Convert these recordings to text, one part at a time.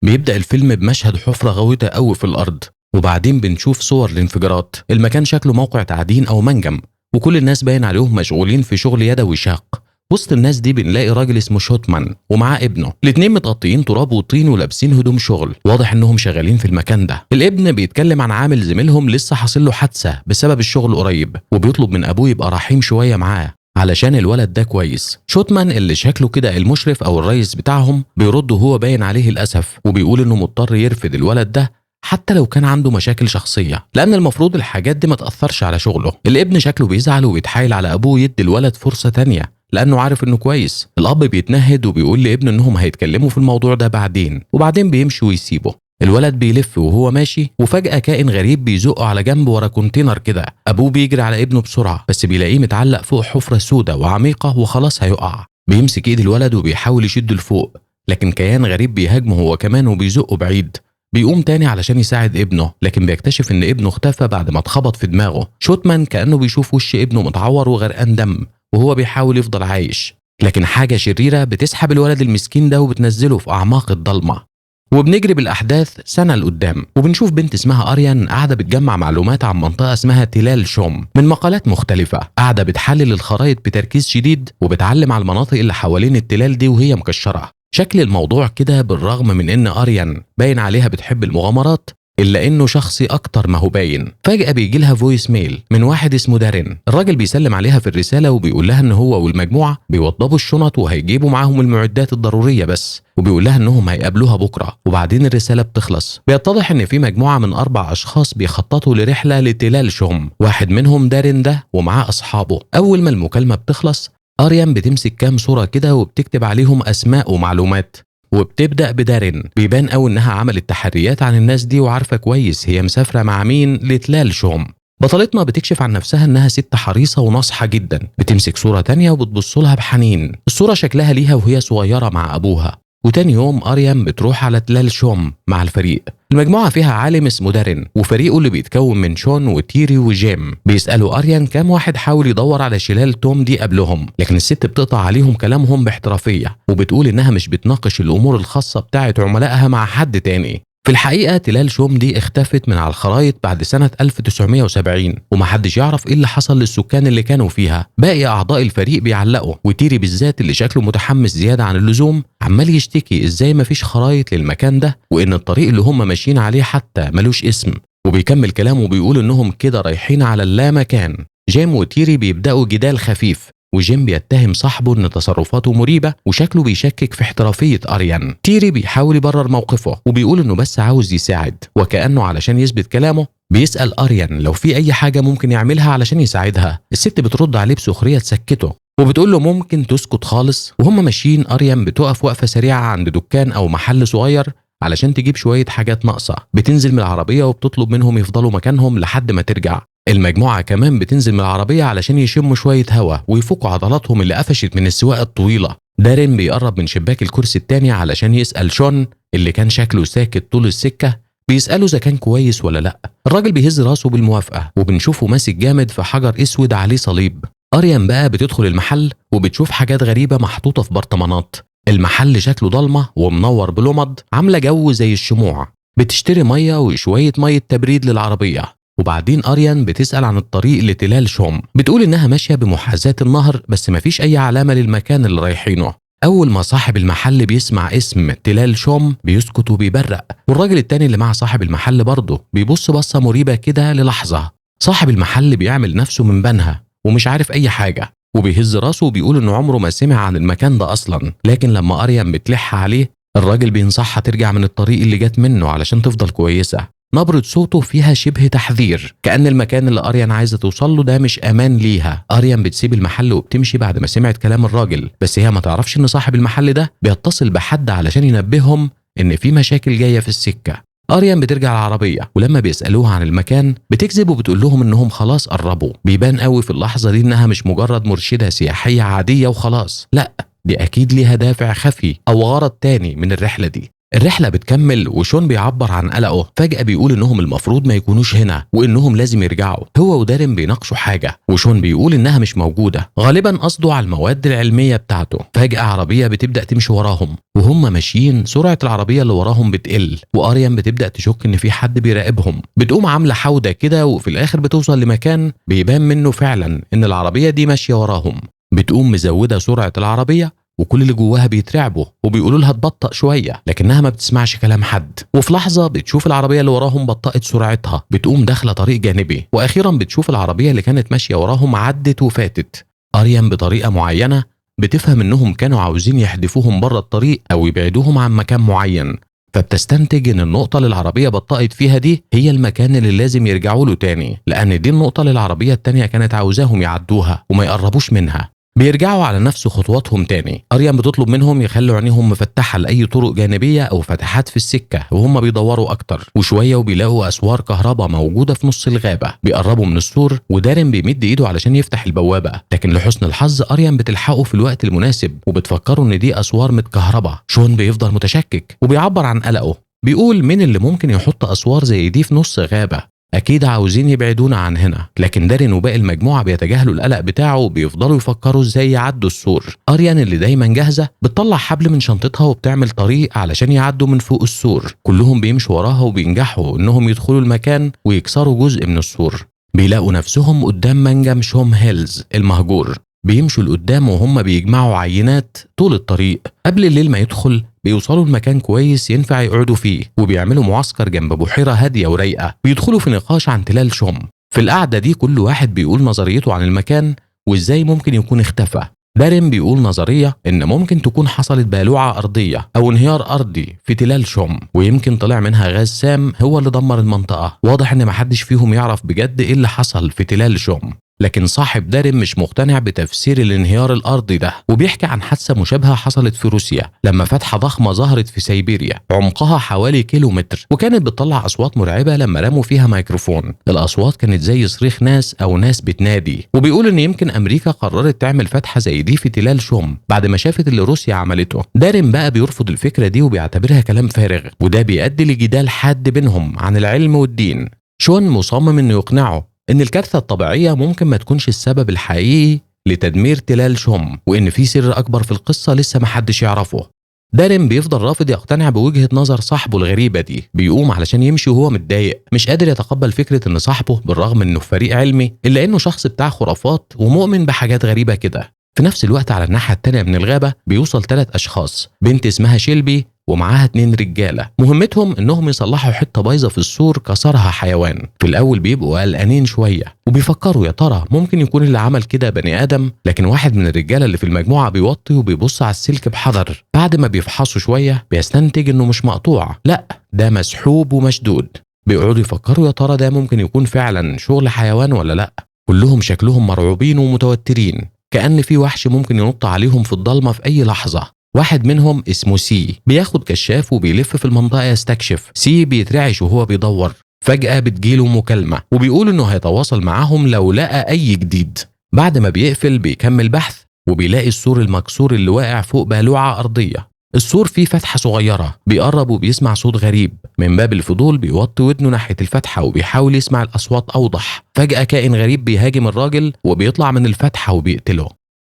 بيبدأ الفيلم بمشهد حفرة غويطة قوي في الأرض، وبعدين بنشوف صور الانفجارات. المكان شكله موقع تعدين أو منجم، وكل الناس باين عليهم مشغولين في شغل يدوي شاق. وسط الناس دي بنلاقي راجل اسمه شوتمان ومعاه ابنه، الاتنين متغطيين تراب وطين ولابسين هدوم شغل، واضح انهم شغالين في المكان ده. الابن بيتكلم عن عامل زميلهم لسه حاصل له حادثه بسبب الشغل قريب، وبيطلب من ابوه يبقى رحيم شوية معاه علشان الولد ده كويس. شوتمان اللي شكله كده المشرف او الرئيس بتاعهم بيرد وهو باين عليه الاسف، وبيقول انه مضطر يرفد الولد ده حتى لو كان عنده مشاكل شخصية، لأن المفروض الحاجات دي ما تأثرش على شغله. الابن شكله بيزعل وبيتحايل على أبوه يدي الولد فرصة تانية لأنه عارف إنه كويس. الأب بيتنهد وبيقول لابنه إنهم هيتكلموا في الموضوع ده بعدين، وبعدين بيمشي ويسيبه. الولد بيلف وهو ماشي، وفجأة كائن غريب بيزقه على جنب ورا container كده. أبوه بيجري على ابنه بسرعة، بس بيلاقيه متعلق فوق حفرة سودة وعميقة وخلاص هيقع. بيمسك إيد الولد وبيحاول يشده لفوق، لكن كيان غريب بيهاجمه هو كمان وبيزقه بعيد. بيقوم تاني علشان يساعد ابنه، لكن بيكتشف ان ابنه اختفى بعد ما اتخبط في دماغه. شوتمان كأنه بيشوف وش ابنه متعور وغرقان دم وهو بيحاول يفضل عايش، لكن حاجة شريرة بتسحب الولد المسكين ده وبتنزله في أعماق الضلمة. وبنجري بالأحداث سنة لقدام، وبنشوف بنت اسمها أريان قاعدة بتجمع معلومات عن منطقة اسمها تلال شوم من مقالات مختلفة. قاعدة بتحلل الخرائط بتركيز شديد وبتعلم على المناطق اللي حوالين التلال دي وهي مكشرة. شكل الموضوع كده بالرغم من ان اريان باين عليها بتحب المغامرات، الا انه شخصي اكتر ما هو باين. فجأة بيجي لها voice mail من واحد اسمه دارين. الراجل بيسلم عليها في الرسالة وبيقول لها ان هو والمجموعة بيوضبوا الشنط وهيجيبوا معاهم المعدات الضرورية بس، وبيقول لها انهم هيقابلوها بكرة. وبعدين الرسالة بتخلص. بيتضح ان في مجموعة من 4 اشخاص بيخططوا لرحلة لتلال شوم، واحد منهم دارين ده ومعاه اصحابه. اول ما المكالمة بتخلص، أريان بتمسك كام صورة كده وبتكتب عليهم أسماء ومعلومات، وبتبدأ بدارين. بيبان قوي إنها عملت تحريات عن الناس دي وعارفة كويس هي مسافرة مع مين لتلال شوم. بطلتنا بتكشف عن نفسها إنها ست حريصة وناصحة جدا. بتمسك صورة تانية وبتبص لها بحنين. الصورة شكلها ليها وهي صغيرة مع أبوها. وتاني يوم أريان بتروح على تلال شوم مع الفريق. المجموعة فيها عالم اسمه دارين وفريقه اللي بيتكون من شون وتيري وجيم. بيسألوا أريان كام واحد حاول يدور على شلال توم دي قبلهم، لكن الست بتقطع عليهم كلامهم باحترافية وبتقول إنها مش بتناقش الأمور الخاصة بتاعت عملائها مع حد تاني. في الحقيقة تلال شوم دي اختفت من على الخرايط بعد سنة 1970، ومحدش يعرف ايه اللي حصل للسكان اللي كانوا فيها. باقي أعضاء الفريق بيعلقوا، وتيري بالذات اللي شكله متحمس زيادة عن اللزوم عمال يشتكي ازاي مفيش خرايط للمكان ده، وان الطريق اللي هم ماشيين عليه حتى ملوش اسم. وبيكمل كلامه وبيقول انهم كده رايحين على اللامكان. جيم وتيري بيبدأوا جدال خفيف، وجيم بيتهم صاحبه ان تصرفاته مريبه وشكله بيشكك في احترافية اريان. تيري بيحاول يبرر موقفه وبيقول انه بس عاوز يساعد، وكانه علشان يثبت كلامه بيسال اريان لو في اي حاجة ممكن يعملها علشان يساعدها. الست بترد عليه بسخريه تسكته وبتقول له ممكن تسكت خالص. وهم ماشيين اريان بتقف وقفه سريعة عند دكان او محل صغير علشان تجيب شوية حاجات ناقصه. بتنزل من العربية وبتطلب منهم يفضلوا مكانهم لحد ما ترجع. المجموعة كمان بتنزل من العربية علشان يشموا شوية هوا ويفكوا عضلاتهم اللي قفشت من السواقة الطويلة. دارين بيقرب من شباك الكرسي التاني علشان يسأل شون اللي كان شكله ساكت طول السكة، بيسأله إذا كان كويس ولا لأ. الراجل بيهز راسه بالموافقة، وبنشوفه ماسك جامد في حجر أسود عليه صليب. أريان بقى بتدخل المحل وبتشوف حاجات غريبة محطوطة في برطمانات. المحل شكله ضلمة ومنور بلمض عاملة جو زي الشموع. بتشتري مية وشوية مية تبريد للعربية. وبعدين أريان بتسأل عن الطريق لتلال شوم، بتقول إنها ماشية بمحاذاة النهر بس مفيش أي علامة للمكان اللي رايحينه. أول ما صاحب المحل بيسمع اسم تلال شوم بيسكت وبيبرق، والراجل التاني اللي مع صاحب المحل برضه بيبص بصة مريبة كده للحظة. صاحب المحل بيعمل نفسه من بنها ومش عارف أي حاجة، وبيهز راسه وبيقول إنه عمره ما سمع عن المكان ده أصلا. لكن لما أريان بتلح عليه الراجل بينصحها ترجع من الطريق اللي جت منه علشان تفضل كويسة. نبرة صوته فيها شبه تحذير، كأن المكان اللي أريان عايزة توصل له ده مش أمان ليها. أريان بتسيب المحل وبتمشي بعد ما سمعت كلام الراجل، بس هي ما تعرفش إن صاحب المحل ده بيتصل بحد علشان ينبههم إن في مشاكل جاية في السكة. أريان بترجع العربية، ولما بيسألوها عن المكان بتكذب وبتقول لهم إنهم خلاص قربوا. بيبان قوي في اللحظة دي إنها مش مجرد مرشدة سياحية عادية وخلاص، لأ دي أكيد ليها دافع خفي أو غرض تاني من الرحلة دي. الرحلة بتكمل وشون بيعبر عن قلقه، فجأة بيقول إنهم المفروض ما يكونوش هنا وإنهم لازم يرجعوا. هو ودارين بيناقشوا حاجة وشون بيقول إنها مش موجودة، غالبا قصده على المواد العلمية بتاعته. فجأة عربية بتبدأ تمشي وراهم وهم ماشيين، سرعة العربية اللي وراهم بتقل، وأريان بتبدأ تشك إن في حد بيراقبهم. بتقوم عاملة حودة كده وفي الآخر بتوصل لمكان بيبان منه فعلا إن العربية دي ماشية وراهم. بتقوم مزودة سرعة العربية وكل اللي جواها بيترعبوا وبيقولوا لها تبطأ شوية، لكنها ما بتسمعش كلام حد. وفي لحظة بتشوف العربية اللي وراهم بطأت سرعتها، بتقوم داخلة طريق جانبي، وأخيرا بتشوف العربية اللي كانت ماشية وراهم عدت وفاتت. أريان بطريقة معينة بتفهم إنهم كانوا عاوزين يحدفوهم بره الطريق أو يبعدوهم عن مكان معين، فبتستنتج إن النقطة اللي العربية بطأت فيها دي هي المكان اللي لازم يرجعوا له تاني، لأن دي النقطة اللي العربية التانية كانت عاوزاهم يعدوها وما يقربوش منها. بيرجعوا على نفس خطواتهم تاني. أريان بتطلب منهم يخلوا عينيهم مفتحة لأي طرق جانبية أو فتحات في السكة وهم بيدوروا أكتر. وشوية وبيلاقوا أسوار كهرباء موجودة في نص الغابة. بيقربوا من السور ودارين بيمد إيده علشان يفتح البوابة، لكن لحسن الحظ أريان بتلحقه في الوقت المناسب وبتفكروا إن دي أسوار متكهربة. شون بيفضل متشكك وبيعبر عن قلقه، بيقول مين اللي ممكن يحط أسوار زي دي في نص غابة؟ أكيد عاوزين يبعدونا عن هنا. لكن دارين وباقي المجموعة بيتجاهلوا القلق بتاعه وبيفضلوا يفكروا ازاي يعدوا السور. أريان اللي دايما جاهزة بتطلع حبل من شنطتها وبتعمل طريق علشان يعدوا من فوق السور. كلهم بيمشوا وراها وبينجحوا انهم يدخلوا المكان ويكسروا جزء من السور. بيلاقوا نفسهم قدام منجم شوم هيلز المهجور. بيمشوا لقدام وهم بيجمعوا عينات طول الطريق. قبل الليل ما يدخل بيوصلوا لمكان كويس ينفع يقعدوا فيه، وبيعملوا معسكر جنب بحيرة هادية ورايقة. بيدخلوا في نقاش عن تلال شوم. في القعدة دي كل واحد بيقول نظريته عن المكان وازاي ممكن يكون اختفى. دارين بيقول نظرية إن ممكن تكون حصلت بالوعة أرضية أو انهيار أرضي في تلال شوم، ويمكن طلع منها غاز سام هو اللي دمر المنطقة. واضح إن محدش فيهم يعرف بجد إيه اللي حصل في تلال شوم، لكن صاحب دارين مش مقتنع بتفسير الانهيار الأرضي ده، وبيحكي عن حادثة مشابهة حصلت في روسيا لما فتحة ضخمة ظهرت في سيبيريا عمقها حوالي كيلومتر، وكانت بتطلع أصوات مرعبة لما رموا فيها ميكروفون. الأصوات كانت زي صريخ ناس أو ناس بتنادي. وبيقول إن يمكن أمريكا قررت تعمل فتحة زي دي في تلال شوم بعد ما شافت اللي روسيا عملته. دارين بقى بيرفض الفكرة دي وبيعتبرها كلام فارغ، وده بيؤدي لجدال حاد بينهم عن العلم والدين. شون مصمم إنه يقنعه إن الكارثة الطبيعية ممكن ما تكونش السبب الحقيقي لتدمير تلال شوم، وإن في سر أكبر في القصة لسه محدش يعرفه. دارين بيفضل رافض يقتنع بوجهة نظر صاحبه الغريبة دي. بيقوم علشان يمشي وهو متضايق، مش قادر يتقبل فكرة إن صاحبه بالرغم إنه في فريق علمي إلا إنه شخص بتاع خرافات ومؤمن بحاجات غريبة كده. في نفس الوقت على الناحية التانية من الغابة بيوصل 3 أشخاص، بنت اسمها شيلبي ومعاها 2 رجالة، مهمتهم انهم يصلحوا حتة بايظة في السور كسرها حيوان. في الاول بيبقوا قلقانين شوية وبيفكروا يا ترى ممكن يكون اللي عمل كده بني ادم، لكن واحد من الرجالة اللي في المجموعة بيوطي وبيبص على السلك بحذر. بعد ما بيفحصوا شوية بيستنتج انه مش مقطوع، لا ده مسحوب ومشدود. بيقعدوا يفكروا يا ترى ده ممكن يكون فعلا شغل حيوان ولا لا. كلهم شكلهم مرعوبين ومتوترين، كأن في وحش ممكن ينط عليهم في الضلمة في اي لحظة. واحد منهم اسمه سي بياخد كشاف وبيلف في المنطقة يستكشف. سي بيترعش وهو بيدور. فجأة بتجيله مكالمة وبيقول انه هيتواصل معاهم لو لقى اي جديد. بعد ما بيقفل بيكمل بحث وبيلاقي السور المكسور اللي واقع فوق بالوعة أرضية. السور فيه فتحة صغيرة، بيقرب وبيسمع صوت غريب. من باب الفضول بيوطي ودنه ناحية الفتحة وبيحاول يسمع الأصوات أوضح. فجأة كائن غريب بيهاجم الراجل وبيطلع من الفتحة وبيقتله.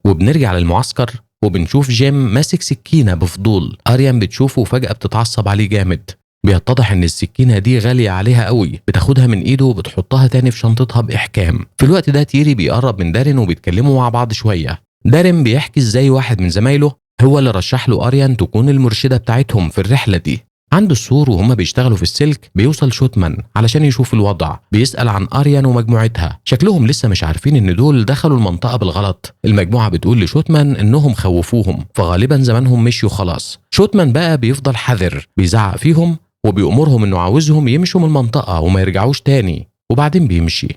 وبنرجع للمعسكر وبنشوف جيم ماسك سكينة بفضول. أريان بتشوفه وفجأة بتتعصب عليه جامد. بيتضح إن السكينة دي غالية عليها قوي، بتاخدها من إيده وبتحطها تاني في شنطتها بإحكام. في الوقت ده تيري بيقرب من دارين وبيتكلموا مع بعض شوية. دارين بيحكي إزاي واحد من زمايله هو اللي رشح له أريان تكون المرشدة بتاعتهم في الرحلة دي. عند السور وهما بيشتغلوا في السلك بيوصل شوتمان علشان يشوف الوضع. بيسأل عن أريان ومجموعتها، شكلهم لسه مش عارفين ان دول دخلوا المنطقة بالغلط. المجموعة بتقول لشوتمان انهم خوفوهم فغالبا زمانهم مشيوا خلاص. شوتمان بقى بيفضل حذر، بيزعق فيهم وبيأمرهم انه عاوزهم يمشوا من المنطقة وما يرجعوش تاني، وبعدين بيمشي.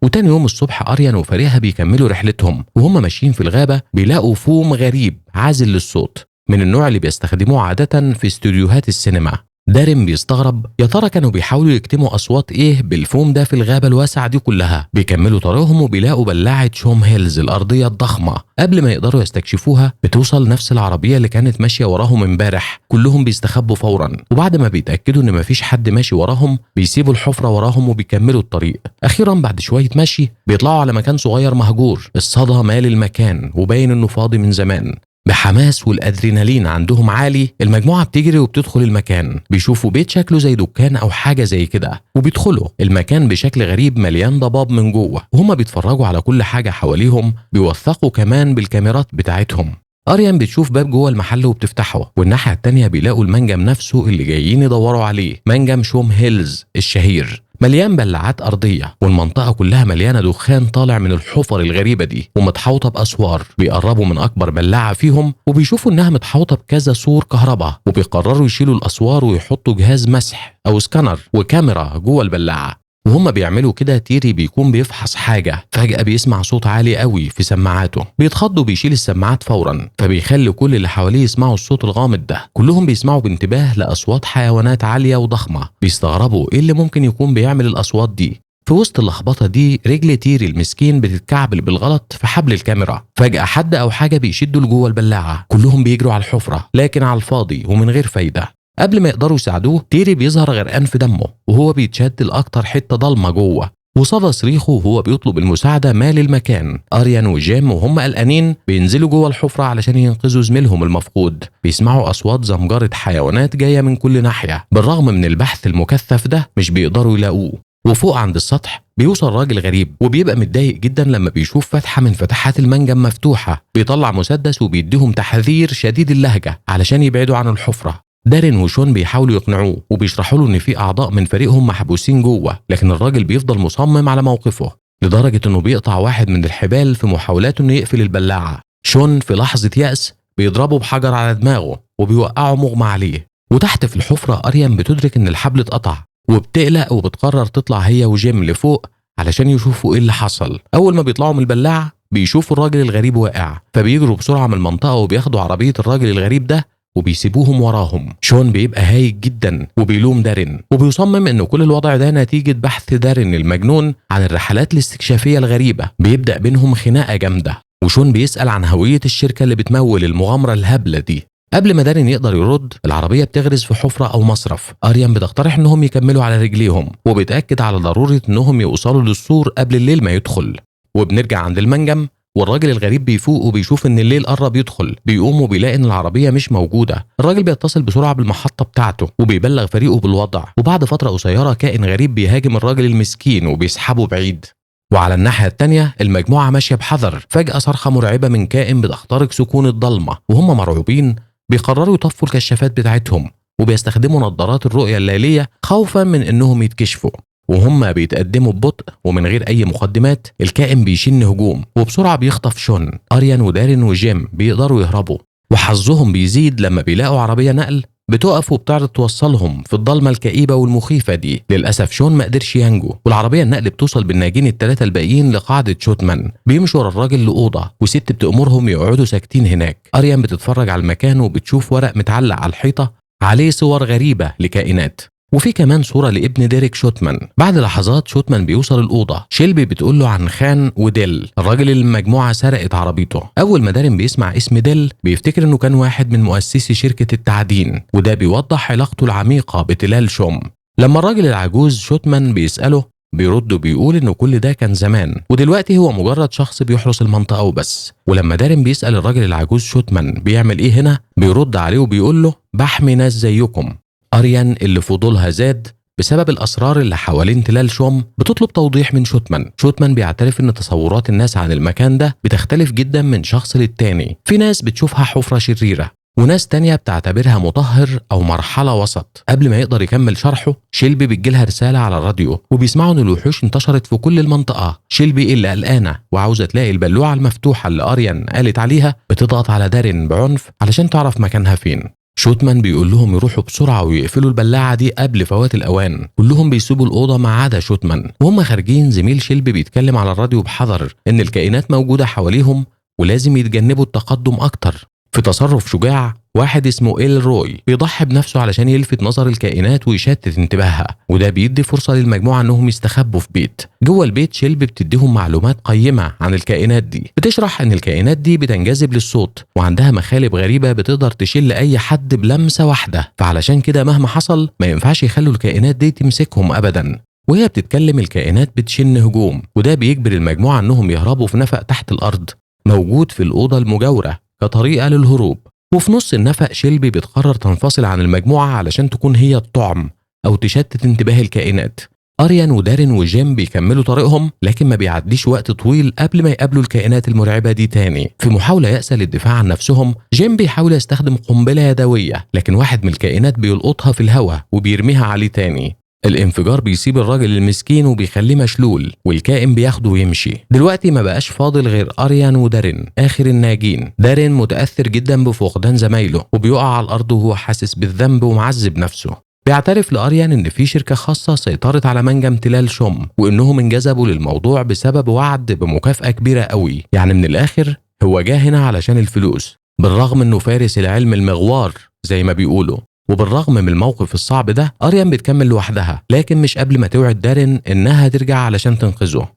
وتاني يوم الصبح أريان وفريقها بيكملوا رحلتهم، وهم ماشيين في الغابة بيلاقوا فوم غريب عازل للصوت من النوع اللي بيستخدموه عادة في استوديوهات السينما. دارين بيستغرب، يا ترى كانوا بيحاولوا يكتموا اصوات ايه بالفوم ده في الغابة الواسعة دي كلها؟ بيكملوا طريقهم وبيلاقوا بلاعه شوم هيلز الارضية الضخمة. قبل ما يقدروا يستكشفوها بتوصل نفس العربية اللي كانت ماشية وراهم امبارح. كلهم بيستخبوا فورا، وبعد ما بيتاكدوا ان مفيش حد ماشي وراهم بيسيبوا الحفرة وراهم وبيكملوا الطريق. اخيرا بعد شوية مشي بيطلعوا على مكان صغير مهجور، الصدى مال المكان وباين انه فاضي من زمان. بحماس والادرينالين عندهم عالي المجموعة بتجري وبتدخل المكان. بيشوفوا بيت شكله زي دكان او حاجة زي كده، وبيدخلوا المكان بشكل غريب مليان ضباب من جوه. وهما بيتفرجوا على كل حاجة حواليهم، بيوثقوا كمان بالكاميرات بتاعتهم. اريان بتشوف باب جوه المحل وبتفتحه، والناحية التانية بيلاقوا المنجم نفسه اللي جايين يدوروا عليه، منجم شوم هيلز الشهير، مليان بلاعات أرضية، والمنطقة كلها مليانة دخان طالع من الحفر الغريبة دي ومتحوطة بأسوار. بيقربوا من أكبر بلاعة فيهم وبيشوفوا إنها متحوطة بكذا سور كهرباء، وبيقرروا يشيلوا الأسوار ويحطوا جهاز مسح أو سكانر وكاميرا جوه البلاعة. وهم بيعملوا كده تيري بيكون بيفحص حاجة، فجأة بيسمع صوت عالي قوي في سماعاته، بيتخض وبيشيل السماعات فورا، فبيخلي كل اللي حواليه يسمعوا الصوت الغامض ده. كلهم بيسمعوا بانتباه لأصوات حيوانات عالية وضخمة، بيستغربوا ايه اللي ممكن يكون بيعمل الأصوات دي. في وسط اللخبطة دي رجل تيري المسكين بتتكعبل بالغلط في حبل الكاميرا، فجأة حد أو حاجة بيشدوا لجوه البلاعة، كلهم بيجروا على الحفرة لكن على الفاضي ومن غير فايدة. قبل ما يقدروا يساعدوه تيري بيظهر غرقان في دمه وهو بيتشد لأكتر حتة ضلمة جوه، وصدى صريخه وهو بيطلب المساعدة مال المكان. أريان وجيم وهم قلقانين بينزلوا جوه الحفرة علشان ينقذوا زميلهم المفقود. بيسمعوا أصوات زمجرة حيوانات جاية من كل ناحية، بالرغم من البحث المكثف ده مش بيقدروا يلاقوه. وفوق عند السطح بيوصل راجل غريب وبيبقى متضايق جدا لما بيشوف فتحة من فتحات المنجم مفتوحة، بيطلع مسدس وبيديهم تحذير شديد اللهجة علشان يبعدوا عن الحفرة. دارين وشون بيحاولوا يقنعوه وبيشرحوا له ان في اعضاء من فريقهم محبوسين جوه، لكن الراجل بيفضل مصمم على موقفه لدرجة انه بيقطع واحد من الحبال في محاولاته انه يقفل البلاعة. شون في لحظة يأس بيضربه بحجر على دماغه وبيوقعه مغمى عليه. وتحت في الحفرة اريان بتدرك ان الحبل اتقطع وبتقلق وبتقرر تطلع هي وجيم لفوق علشان يشوفوا ايه اللي حصل. اول ما بيطلعوا من البلاعة بيشوفوا الراجل الغريب واقع، فبيجروا بسرعة من المنطقة وبياخدوا عربية الراجل الغريب ده وبيسيبوهم وراهم. شون بيبقى هايج جدا وبيلوم دارين وبيصمم انه كل الوضع ده نتيجة بحث دارين المجنون عن الرحلات الاستكشافية الغريبة. بيبدأ بينهم خناقة جامدة، وشون بيسأل عن هوية الشركة اللي بتمول المغامرة الهبلة دي. قبل ما دارين يقدر يرد العربية بتغرز في حفرة أو مصرف. أريان بتقترح انهم يكملوا على رجليهم وبتأكد على ضرورة انهم يوصلوا للسور قبل الليل ما يدخل. وبنرجع عند المنجم والراجل الغريب بيفوق وبيشوف ان الليل قرب يدخل، بيقوم وبيلاقي ان العربية مش موجودة. الراجل بيتصل بسرعة بالمحطه بتاعته وبيبلغ فريقه بالوضع، وبعد فترة قصيرة كائن غريب بيهاجم الراجل المسكين وبيسحبه بعيد. وعلى الناحية الثانية المجموعة ماشية بحذر، فجاة صرخة مرعبة من كائن بتخترق سكون الضلمة، وهم مرعوبين بيقرروا يطفوا الكشافات بتاعتهم وبيستخدموا نظارات الرؤية الليلية خوفا من انهم يتكشفوا. وهم بيتقدموا ببطء ومن غير اي مقدمات الكائن بيشن هجوم وبسرعة بيخطف شون. اريان ودارين وجيم بيقدروا يهربوا، وحظهم بيزيد لما بيلاقوا عربية نقل بتقف وبتعرض توصلهم في الضلمة الكئيبه والمخيفه دي. للاسف شون ما قدرش ينجو، والعربية النقل بتوصل بالناجين الثلاثة الباقيين لقاعدة شوتمان. بيمشوا ورا الراجل لاوضه وست بتامرهم يقعدوا ساكتين هناك. اريان بتتفرج على المكان وبتشوف ورق متعلق على الحيطة عليه صور غريبة لكائنات، وفي كمان صورة لابن ديريك شوتمان. بعد لحظات شوتمان بيوصل الأوضة، شيلبي بتقول له عن خان وديل الراجل اللي المجموعة سرقت عربيته. أول ما دارين بيسمع اسم ديل بيفتكر إنه كان واحد من مؤسسي شركة التعدين، وده بيوضح علاقته العميقة بتلال شوم. لما الراجل العجوز شوتمان بيسأله بيرد وبيقول إنه كل ده كان زمان ودلوقتي هو مجرد شخص بيحرس المنطقة وبس. ولما دارين بيسأل الراجل العجوز شوتمان بيعمل إيه هنا بيرد عليه وبيقول له بحمي ناس زيكم. أريان اللي فضولها زاد بسبب الأسرار اللي حوالين تلال شوم بتطلب توضيح من شوتمان. شوتمان بيعترف إن تصورات الناس عن المكان ده بتختلف جدا من شخص للتاني، في ناس بتشوفها حفرة شريرة وناس تانية بتعتبرها مطهر أو مرحلة وسط. قبل ما يقدر يكمل شرحه شيلبي بتجيلها رسالة على الراديو وبيسمعوا إن الوحوش انتشرت في كل المنطقة. شيلبي اللي قلقانة وعاوزة تلاقي البلوعة المفتوحة اللي أريان قالت عليها بتضغط على دارين بعنف علشان تعرف مكانها فين. شوتمان بيقول لهم يروحوا بسرعة ويقفلوا البلاعة دي قبل فوات الأوان. كلهم بيسيبوا الأوضة ما عدا شوتمان. وهم خارجين زميل شيلبي بيتكلم على الراديو بحذر إن الكائنات موجودة حواليهم ولازم يتجنبوا التقدم أكتر. في تصرف شجاع، واحد اسمه إلروي بيضحي بنفسه علشان يلفت نظر الكائنات ويشتت انتباهها، وده بيدي فرصة للمجموعة انهم يستخبوا في بيت. جوه البيت شيلبي بتديهم معلومات قيمة عن الكائنات دي، بتشرح ان الكائنات دي بتنجذب للصوت وعندها مخالب غريبة بتقدر تشل اي حد بلمسة واحدة، فعلشان كده مهما حصل ما ينفعش يخلوا الكائنات دي تمسكهم ابدا. وهي بتتكلم الكائنات بتشن هجوم، وده بيجبر المجموعة انهم يهربوا في نفق تحت الارض موجود في الأوضة المجاورة كطريقة للهروب. وفي نص النفق شيلبي بتقرر تنفصل عن المجموعة علشان تكون هي الطعم أو تشتت انتباه الكائنات. أريان ودارين وجيم بيكملوا طريقهم، لكن ما بيعديش وقت طويل قبل ما يقابلوا الكائنات المرعبة دي تاني. في محاولة يأسة للدفاع عن نفسهم، جيم بيحاول يستخدم قنبلة يدوية، لكن واحد من الكائنات بيلقطها في الهواء وبيرميها عليه تاني. الانفجار بيسيب الراجل المسكين وبيخليه مشلول، والكائن بياخده ويمشي. دلوقتي ما بقاش فاضل غير أريان ودارين آخر الناجين. دارين متأثر جدا بفقدان زمايله وبيقع على الأرض وهو حاسس بالذنب ومعذب نفسه. بيعترف لأريان إن في شركة خاصة سيطرت على منجم تلال شوم، وإنهم انجذبوا للموضوع بسبب وعد بمكافأة كبيرة قوي. يعني من الآخر هو جه هنا علشان الفلوس، بالرغم إنه فارس العلم المغوار زي ما بيقولوا. وبالرغم من الموقف الصعب ده أريان بتكمل لوحدها، لكن مش قبل ما توعد دارين إنها ترجع علشان تنقذه.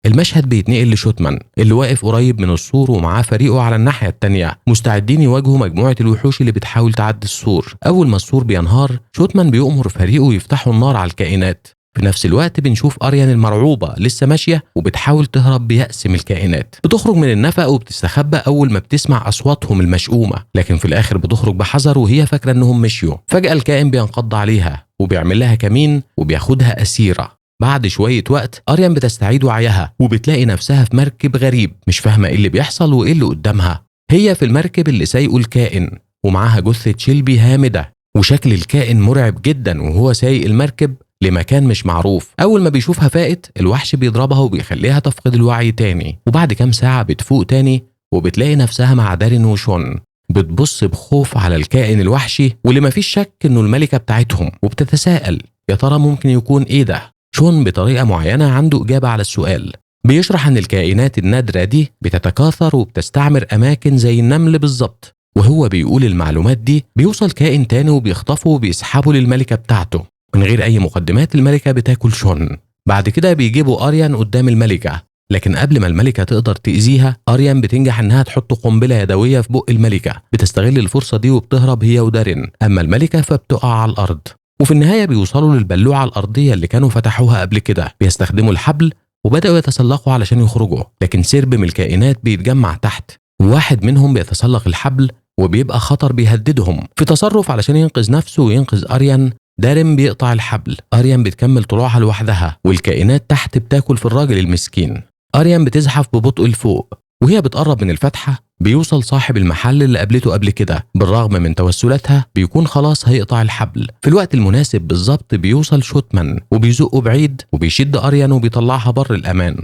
المشهد بيتنقل لشوتمان اللي واقف قريب من السور ومعاه فريقه على الناحية التانية، مستعدين يواجهوا مجموعة الوحوش اللي بتحاول تعدي السور. أول ما السور بينهار شوتمان بيؤمر فريقه يفتحوا النار على الكائنات. في نفس الوقت بنشوف أريان المرعوبة لسه ماشية وبتحاول تهرب بيأس من الكائنات. بتخرج من النفق وبتستخبى أول ما بتسمع أصواتهم المشؤومة، لكن في الآخر بتخرج بحذر وهي فاكرة إنهم مشيوا. فجأة الكائن بينقض عليها وبيعمل لها كمين وبياخدها أسيرة. بعد شوية وقت أريان بتستعيد وعيها وبتلاقي نفسها في مركب غريب، مش فاهمة إيه اللي بيحصل وإيه اللي قدامها. هي في المركب اللي سايقه الكائن ومعاها جثة شيلبي هامدة، وشكل الكائن مرعب جدا وهو سايق المركب لمكان مش معروف. أول ما بيشوفها فائت الوحش بيضربها وبيخليها تفقد الوعي تاني، وبعد كام ساعة بتفوق تاني وبتلاقي نفسها مع دارين وشون. بتبص بخوف على الكائن الوحشي واللي مفيش شك إنه الملكة بتاعتهم، وبتتساءل يا ترى ممكن يكون إيه ده؟ شون بطريقة معينة عنده إجابة على السؤال. بيشرح إن الكائنات النادرة دي بتتكاثر وبتستعمر أماكن زي النمل بالظبط. وهو بيقول المعلومات دي بيوصل كائن تاني وبيخطفه وبيسحبه للملكة بتاعته. من غير أي مقدمات الملكة بتاكل شون. بعد كده بيجيبوا أريان قدام الملكة، لكن قبل ما الملكة تقدر تأذيها أريان بتنجح إنها تحط قنبلة يدوية في بق الملكة. بتستغل الفرصة دي وبتهرب هي ودارين، أما الملكة فبتقع على الأرض. وفي النهاية بيوصلوا للبلوعة الأرضية اللي كانوا فتحوها قبل كده. بيستخدموا الحبل وبدأوا يتسلقوا علشان يخرجوا، لكن سرب من الكائنات بيتجمع تحت، وواحد منهم بيتسلق الحبل وبيبقى خطر بيهددهم. في تصرف علشان ينقذ نفسه وينقذ أريان، دارين بيقطع الحبل. أريان بتكمل طلوعها لوحدها والكائنات تحت بتاكل في الراجل المسكين. أريان بتزحف ببطء لفوق، وهي بتقرب من الفتحة بيوصل صاحب المحل اللي قابلته قبل كده. بالرغم من توسلاتها بيكون خلاص هيقطع الحبل. في الوقت المناسب بالظبط بيوصل شوتمان وبيزقه بعيد وبيشد أريان وبيطلعها بر الأمان.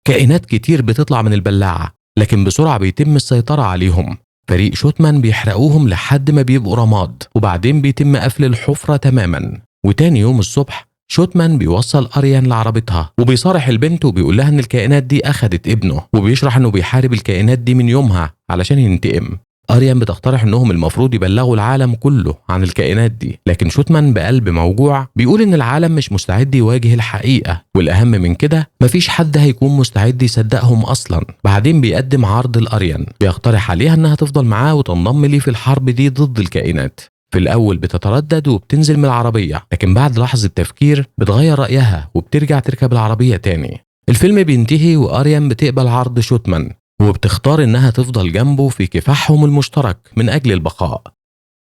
كائنات كتير بتطلع من البلاعة، لكن بسرعة بيتم السيطرة عليهم. فريق شوتمان بيحرقوهم لحد ما بيبقوا رماد، وبعدين بيتم قفل الحفرة تماما. وتاني يوم الصبح شوتمان بيوصل أريان لعربتها وبيصارح البنت وبيقول لها إن الكائنات دي أخدت ابنه، وبيشرح إنه بيحارب الكائنات دي من يومها علشان ينتقم. أريان بتقترح إنهم المفروض يبلغوا العالم كله عن الكائنات دي، لكن شوتمان بقلب موجوع بيقول إن العالم مش مستعد يواجه الحقيقة، والأهم من كده مفيش حد هيكون مستعد يصدقهم أصلا. بعدين بيقدم عرض لأريان، بيقترح عليها إنها تفضل معاه وتنضم ليه في الحرب دي ضد الكائنات. في الأول بتتردد وبتنزل من العربية، لكن بعد لحظة تفكير بتغير رأيها وبترجع تركب العربية تاني. الفيلم بينتهي وأريان بتقبل عرض شوتمان وبتختار إنها تفضل جنبه في كفاحهم المشترك من أجل البقاء.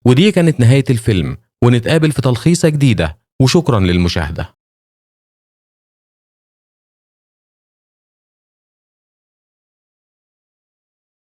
ودي كانت نهاية الفيلم، ونتقابل في تلخيصة جديدة، وشكرا للمشاهدة.